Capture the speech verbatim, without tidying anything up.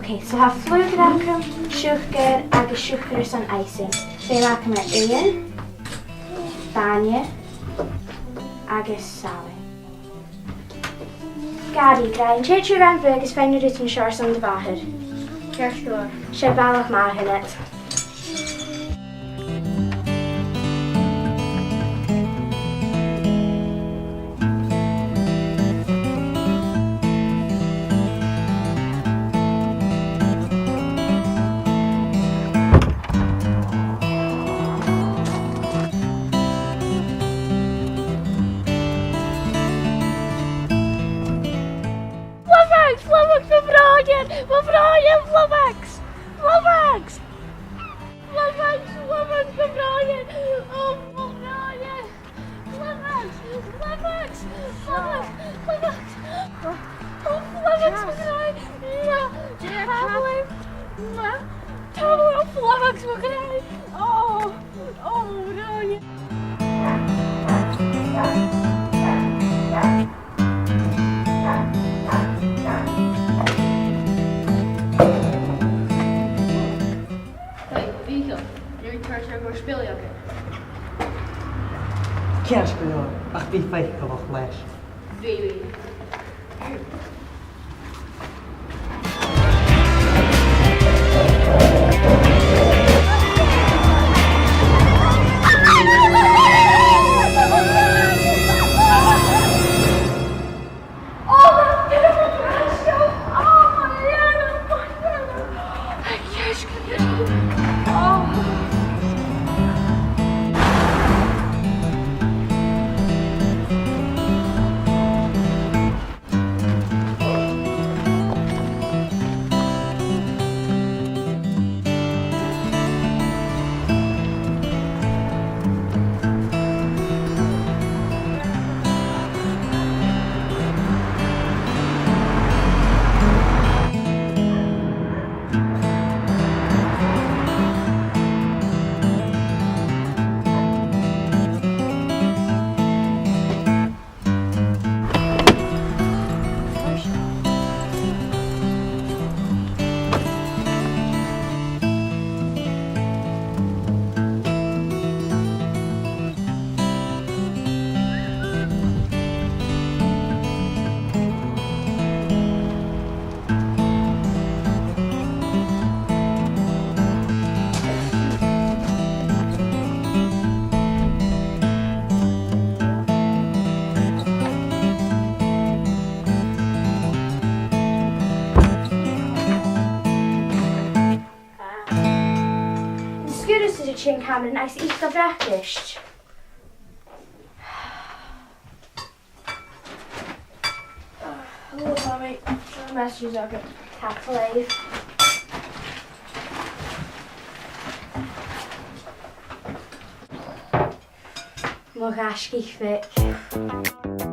Ok, so tha flùr agam, siùcar agus siùcar airson icing. Feumaidh mi aon, bainne agus salainn. Gabh mo leisgeul, tèid thu ron bhùth agus faighnich rudan seo airson do mhàthair. Ceart gu leòr. 'S e balach math a th' ann. Fluffex! Fluffex, mo bhròinear! Mo bhròinear, Fluffex! Fluffex! Fluffex, Fluffex, mo bhròinear! Ò, mo bhròinear! Fluffex! Fluffex! Fluffex! Fluffex! Ò, Fluffex, mo bhròinear! Mwah! Tabhairt! Mwah! Tabhairt, Fluffex, mo bhròinear! Ò! Ò, mo bhròinear! Hey, Mìcheal, an urrainn dhut spòrs agad? Ceart gu leòr, ach bidh faiceallach leis. Bidh. Sguir thusa sin, Cameron, agus ith do bhracaist. Hello, Tommy. Messages agad. Tapadh leibh. Mo ghaisgeach bheag.